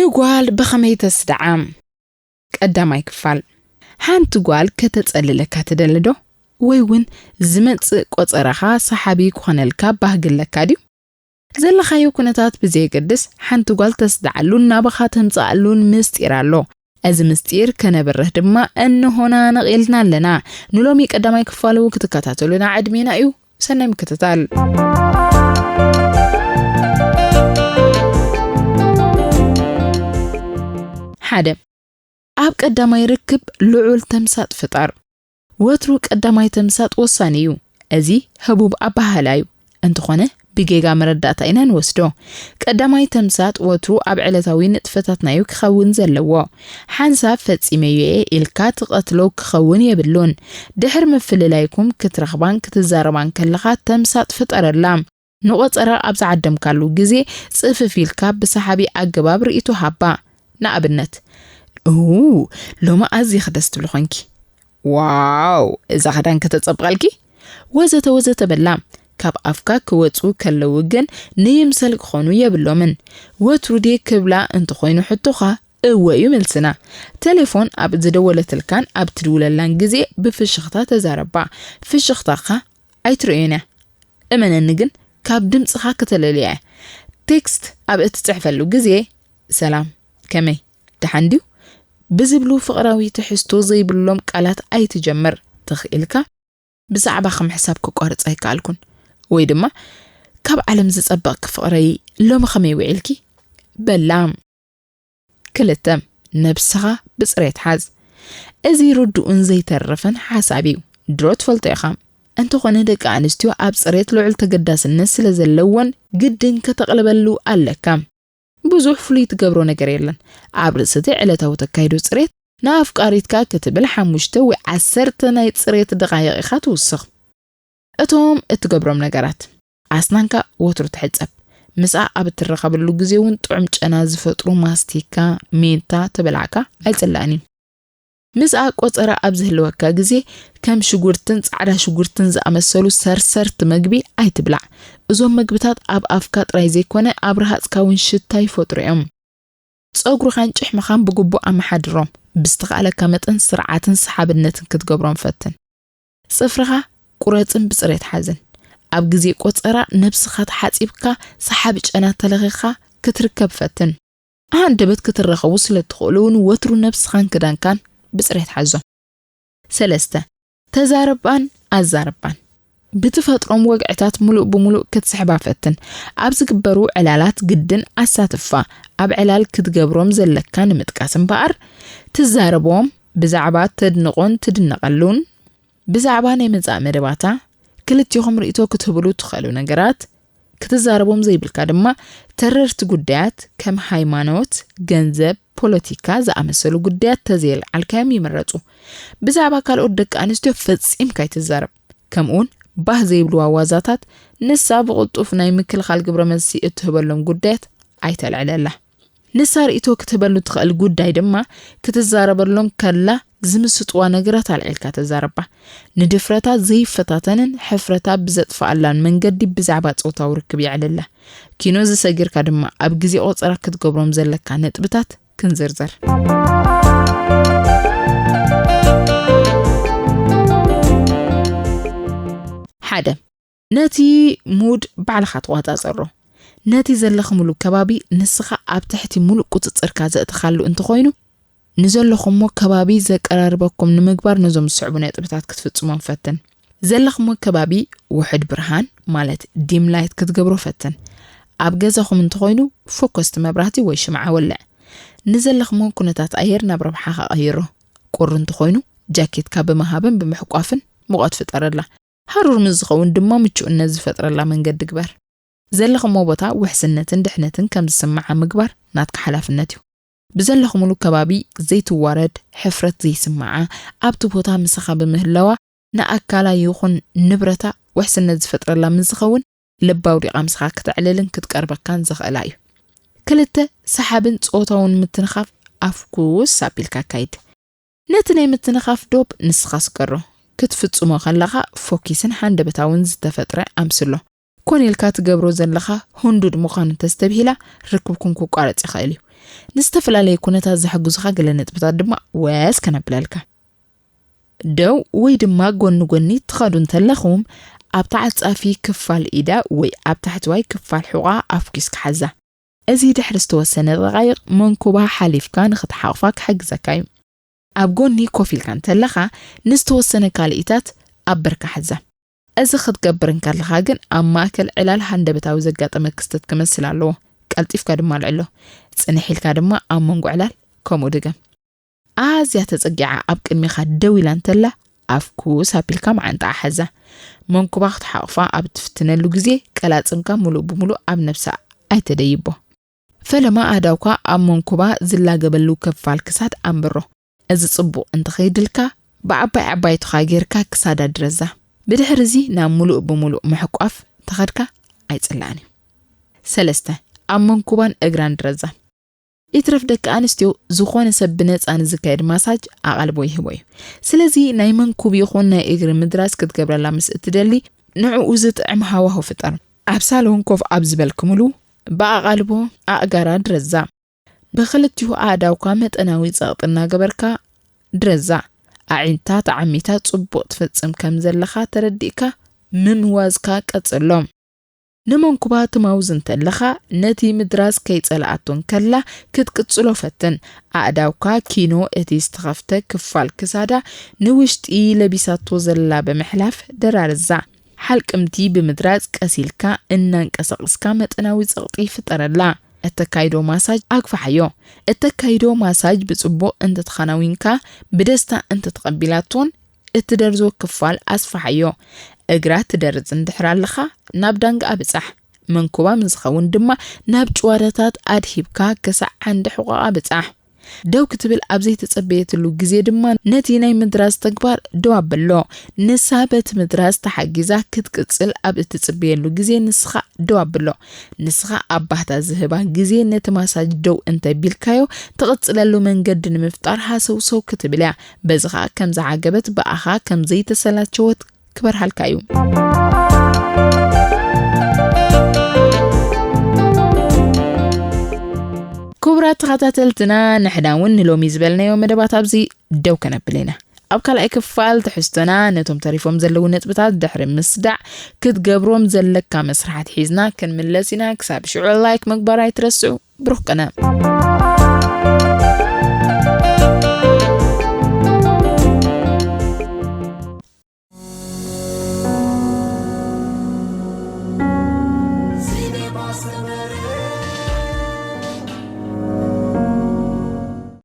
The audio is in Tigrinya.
ንጓል ብኸመይ ተስድዓ? ቀዳማይ ክፋል። ሓንቲ ጓል ከተጸልለካ ትደሊ ዶ? ወይ እውን ዝመጽእ ቆጸራኻ ሰሓቢ ክኾነልካ ባህጊ ኣለካ ድዩ? ዘለኻዮ ኩነታት ብዘየገድስ፣ ሓንቲ ጓል ተስድዓሉን ናባኻ ተምጽኣሉን ምስጢር ኣሎ። እዚ ምስጢር ከነብርህ ድማ እንሆና ነቒልና ኣለና። ንሎሚ ቀዳማይ ክፋሉ ክትከታተሉና ዕድሜና እዩ። ሰናይ ምክትታል። ሓደ፣ ኣብ ቀዳማይ ርክብ ልዑል ተምሳጥ ፍጠር። ወትሩ ቀዳማይ ተምሳጥ ወሳኒ እዩ። እዚ ህቡብ ኣበሃህላ እዩ። እንተኾነ፣ ብጌጋ መረዳእታ ኢና ንወስዶ። ቀዳማይ ተምሳጥ ወትሩ ኣብ ዕለታዊ ንጥፈታትና እዩ ክኸውን ዘለዎ። ሓንሳብ ፈጺመዮ እየ ኢልካ ትቐትሎ ክኸውን የብሉን። ድሕሪ ምፍልላይኩም ክትረኽባን ክትዛረባን ከለኻ ተምሳጥ ፍጠረላ። ንቆጸራ ኣብ ዝዓደምካሉ ግዜ ጽፍፍ ኢልካ ብሰሓቢ ኣገባብ ርእይቶ ሃባ። ንኣብነት፣ "ኡ፣ ሎሚ ኣዝኺ ደስ ትብሊ ኾንኪ። ዋው፣ እዛ ክዳን ከተጸብቐልኪ?" ወዘተ ወዘተ በላ። ካብ ኣፍካ ክወጹ ከለዉ ግን ንይምሰል ክኾኑ የብሎምን። "ወትሩ ድየ?" ክብላ እንተኾይኑ ሕቶኻ፣ እወ እዩ መልስና። ቴሌፎን ኣብ ዝደወለትልካን ኣብ ትድውለላን ግዜ ብፍሽኽታ ተዛረባ። ፍሽኽታኻ ኣይትርእዮን እያ። እመነኒ ግን ካብ ድምጽኻ ከተለልያ እያ። ቴክስት ኣብ እትጽሕፈሉ ግዜ፣ "ሰላም፣ ከመይ? ደሓን ድዩ?" ብዝብሉ ፍቕራዊ ትሕዝቶ ዘይብሎም ቃላት ኣይትጀምር። ትኽኢልካ፣ "ብዛዕባኺ ምሕሳብ ከቋርጽ ኣይከኣልኩን" ወይ ድማ "ካብ ዓለም ዝጸበቕኪ ፍቕረይ፣ ሎሚ ከመይ ውዒልኪ?" በላ። ክልተ፣ ነብስኻ ብጽሬት ሓዝ። እዚ ርዱእን ዘይተርፍን ሓሳብ እዩ። ድሮ ትፈልጦ ኢኻ። እንተኾነ፣ ደቂ ኣንስትዮ ኣብ ጽሬት ልዑል ተገዳስነት ስለ ዘለወን፣ ግድን ከተቕልበሉ ኣለካ። ብዙሕ ፍሉይ ትገብሮ ነገር የለን። ኣብ ርእሲ እቲ ዕለታዊ ተካይዶ ጽሬት፣ ንኣፍቃሪትካ ክትብል ሓሙሽተ ወይ ዓሰርተ ናይ ጽሬት ደቓይቕ ኢኻ ትውስኽ። እቶም እትገብሮም ነገራት። ኣስናንካ ወትሩ ትሕጸብ። ምስኣ ኣብ እትራኸበሉ ግዜ እውን ጥዑም ጨና ዝፈጥሩ ማስቲካ፣ ሜንታ ተበላዕካ ኣይጽላእን እዩ። ምስኣ ቆጸራ ኣብ ዝህልወካ ግዜ ከም ሽጉርትን ጻዕዳ ሽጉርትን ዝኣመሰሉ ሰርሰርቲ መግቢ ኣይትብላዕ። እዞም መግብታት ኣብ ኣፍካ ጥራይ ዘይኮነ ኣብ ረሃጽካ እውን ሽታ ይፈጥሩ እዮም። ጸጉርኻን ጭሕምኻን ብግቡእ ኣመሓድሮም። ብዝተኻእለካ መጠን ስርዓትን ሰሓብነትን ክትገብሮም ፈትን። ጽፍርኻ ቁረጽን ብጽሬት ሓዝን። ኣብ ግዜ ቆጸራ ነብስኻ ተሓጺብካ ሰሓቢ ጨና ተለኺኻ ክትርከብ ፈትን። ኣንደበት ክትራኸቡ ስለ እትኽእሉ እውን ወትሩ ነብስኻን ክዳንካን ብጽሬት ሓዞ። ሰለስተ፣ ተዛረባን ኣዛረባን። ብትፈጥሮም ወግዕታት ምሉእ ብምሉእ ክትስሕባ ፈትን። ኣብ ዝግበሩ ዕላላት ግድን ኣሳትፋ። ኣብ ዕላል ክትገብሮም ዘለካ ንምጥቃስ እምበኣር፣ ትዛረቦም ብዛዕባ ተድንቖን ትድነቐሉን፣ ብዛዕባ ናይ መጻኢ መደባታ፣ ክልቲኹም ርእይቶ ክትህብሉ ትኽእሉ ነገራት፣ ክትዛረቦም ዘይብልካ ድማ ተረርቲ ጉዳያት ከም ሃይማኖት፣ ገንዘብ፣ ፖለቲካ ዝኣመሰሉ ጉዳያት ተዘየልዓልካዮም ይምረጹ። ብዛዕባ ካልኦት ደቂ ኣንስትዮ ፈጺምካ ኣይትዛረብ። ከምኡውን ባህ ዘይብልዋ ዋዛታት ንሳ ብቕልጡፍ ናይ ምክልኻል ግብረ መልሲ እትህበሎም ጉዳያት ኣይተልዕለላ። ንሳ ርእይቶ ክትህበሉ ትኽእል ጉዳይ ድማ ክትዛረበሎም ከላ ዝምስጥዋ ነገራት ኣልዒልካ ተዛረባ። ንድፍረታ ዘይፈታተንን ሕፍረታ ብዘጥፍኣላን መንገዲ ብዛዕባ ጾታዊ ርክብ የዕልላ። ኪኖ ዝሰጊርካ ድማ ኣብ ግዜ ቆጸራ ክትገብሮም ዘለካ ነጥብታት ክንዝርዝር። ሓደ፣ ነቲ ሙድ ባዕልኻ ተቋጻጸሮ። ነቲ ዘለኽምሉ ከባቢ ንስኻ ኣብ ትሕቲ ሙሉእ ቁጽጽርካ ዘእትኻሉ እንተኾይኑ፣ ንዘለኹሞ ከባቢ ዘቀራርበኩም ንምግባር ነዞም ዝስዕቡ ነጥብታት ክትፍጽሞም ፈትን። ዘለኽሞ ከባቢ ውሑድ ብርሃን፣ ማለት ዲም ላይት ክትገብሮ ፈትን። ኣብ ገዛኹም እንተኾይኑ፣ ፎከስቲ መብራህቲ ወይ ሽምዓ ወልዕ። ንዘለኽሞ ኩነታት ኣየር ናብ ረብሓኻ ቀይሮ። ቁሪ እንተኾይኑ፣ ጃኬትካ ብምሃብን ብምሕቋፍን ሙቐት ፍጠረላ። ሃሩር ምስ ዝኸውን ድማ ምቹእነት ዝፈጥረላ መንገዲ ግበር። ዘለኽሞ ቦታ ውሕስነትን ድሕነትን ከም ዝስምዓ ምግባር ናትካ ሓላፍነት እዩ። ብዘለኽምሉ ከባቢ ዘይትዋረድ፣ ሕፍረት ዘይስምዓ፣ ኣብቲ ቦታ ምሳኻ ብምህላዋ ንኣካላ ይኹን ንብረታ ውሕስነት ዝፈጥረላ ምስ ዝኸውን፣ ልባ ኣውዲቓ ምሳኻ ክተዕልልን ክትቀርበካን ዝኽእላ እዩ። ክልተ፣ ሰሓብን ጾታውን ምትንኻፍ ኣፍኩስ ኣቢልካ ኣካይድ። ነቲ ናይ ምትንኻፍ ዶብ ንስኻ ስገሮ። ክትፍጽሞ ከለኻ ፎኪስን ሃንደበታውን ዝተፈጥረ ኣምስሎ። ኮን ኢልካ ትገብሮ ዘለኻ ህንዱድ ምዃኑ እንተስተብሂላ፣ ርክብኩም ክቋረጽ ይኽእል እዩ። ንዝተፈላለየ ኩነታት ዝሕግዙኻ ገለ ነጥብታት ድማ ወስ ከነብለልካ። ደው ወይ ድማ ጎኒ ጎኒ ትኸዱ እንተለኹም፣ ኣብ ተዓጻፊ ክፋል ኢዳ ወይ ኣብ ታሕተዋይ ክፋል ሕቖኣ ኣፍኲስካ ሓዛ። እዚ ድሕሪ ዝተወሰነ ደቓይቕ መንኩባ ሓሊፍካ ንኽትሓቕፋ ክሕግዘካ እዩ። ኣብ ጎኒ ኮፍ ኢልካ እንተለኻ፣ ንዝተወሰነ ካልኢታት ኣብ ብርካ ሓዛ። እዚ ክትገብር እንከለኻ ግን ኣብ ማእከል ዕላል ሃንደበታዊ ዘጋጠመ ክስተት ክመስል ኣለዎ። ቀልጢፍካ ድማ ኣልዕሎ። ጽንሕ ኢልካ ድማ ኣብ መንጎ ዕላል ከምኡ ድገም። ኣዝያ ተጸጊዓ ኣብ ቅድሚኻ ደው ኢላ እንተላ፣ ኣፍኩስ ኣቢልካ መዓንጣኣ ሓዛ። መንኩባ ክትሓቕፋ ኣብ እትፍትነሉ ግዜ፣ ቀላጽምካ ምሉእ ብምሉእ ኣብ ነብሳ ኣይተደይቦ። ፈለማ ኣእዳውካ ኣብ መንኩባ ዝላገበሉ ክፋል ክሳድ ኣንብሮ። እዚ ጽቡቕ እንተኸይድልካ፣ ብዓባይ ዓባይቱኻ ጌርካ ክሳዳ ድረዛ። ብድሕሪ እዚ ናብ ምሉእ ብምሉእ ምሕቋፍ ተኸድካ ኣይጽላእን እዩ። ሰለስተ፣ ኣብ መንኩባን እግራን ድረዛ። ይትረፍ ደቂ ኣንስትዮ፣ ዝኾነ ሰብ ብነጻ ንዝካየድ ማሳጅ ኣቓልቦ ይህቦ እዩ። ስለዚ ናይ መንኩብ ይኹን ናይ እግሪ ምድራዝ ክትገብረላ ምስ እትደሊ፣ ንዕኡ ዝጥዕም ሃዋሁ ፍጠር። ኣብ ሳሎን ኮፍ ኣብ ዝበልክምሉ፣ ብኣቓልቦ ኣእጋራ ድረዛ። ብኽልቲኡ ኣእዳውካ መጠናዊ ጸቕጢ እናገበርካ ድረዛ። ኣዒንታ ተዓሚታ ጽቡቕ ትፍጽም ከም ዘለኻ ተረዲእካ፣ ምምዋዝካ ቀጽሎ። ንመንኩባ ትማውዝ እንተለኻ፣ ነቲ ምድራዝ ከይጸልኣቶ እንከላ ክትቅጽሎ ፈትን። ኣእዳውካ ኪኖ እቲ ዝተኸፍተ ክፋል ክሳዳ ንውሽጢ ለቢሳቶ ዘላ ብምሕላፍ ደራርዛ። ሓልቅምቲ ብምድራዝ ቀስ ኢልካ እናንቀሳቐስካ መጠናዊ ጸቕጢ ፍጠረላ። እተካይዶ ማሳጅ ኣግፋሓዮ። እተካይዶ ማሳጅ ብጽቡቕ እንተተኸናዊንካ፣ ብደስታ እንተተቐቢላቶን፣ እትደርዞ ክፋል ኣስፋሓዮ። እግራ ትደርዝ እንድሕር ኣለኻ፣ ናብ ዳንግኣ ብጻሕ። መንኩባ ምስ ዝኸውን ድማ ናብ ጭዋዳታት ኣድሂብካ ክሳዕ ዓንዲ ሕቖኣ ብጻሕ። ደው ክትብል ኣብ ዘይተጸበየትሉ ግዜ ድማ ነቲ ናይ ምድራዝ ተግባር ደው ኣበሎ። ንሳ በቲ ምድራዝ ተሓጊዛ ክትቅጽል ኣብ እትጽበየሉ ግዜ ንስኻ ደው ኣብሎ። ንስኻ ኣብ ባህታ ዝህባ ግዜ ነቲ ማሳጅ ደው እንተቢልካዮ፣ ትቕጽለሉ መንገዲ ንምፍጣር ሃሰውሰው ክትብል እያ። በዚ ኸኣ ከም ዝዓገበት፣ ብኣኻ ከም ዘይተሰላቸወት ክበርሃልካ እዩ። ክቡራት ተኸታተልትና፣ ንሕና እውን ንሎሚ ዝበልናዮ መደባት ኣብዚ ደው ከነብል ኢና። ኣብ ካልኣይ ክፋል ትሕዝቶና ነቶም ተሪፎም ዘለዉ ነጥብታት ድሕሪ ምስዳዕ ክትገብሮም ዘለካ መስርሓት ሒዝና ክንምለስ ኢና። ክሳብ ሽዑ ላይክ ምግባር ኣይትረስዑ። ብሩኽ ቅነ።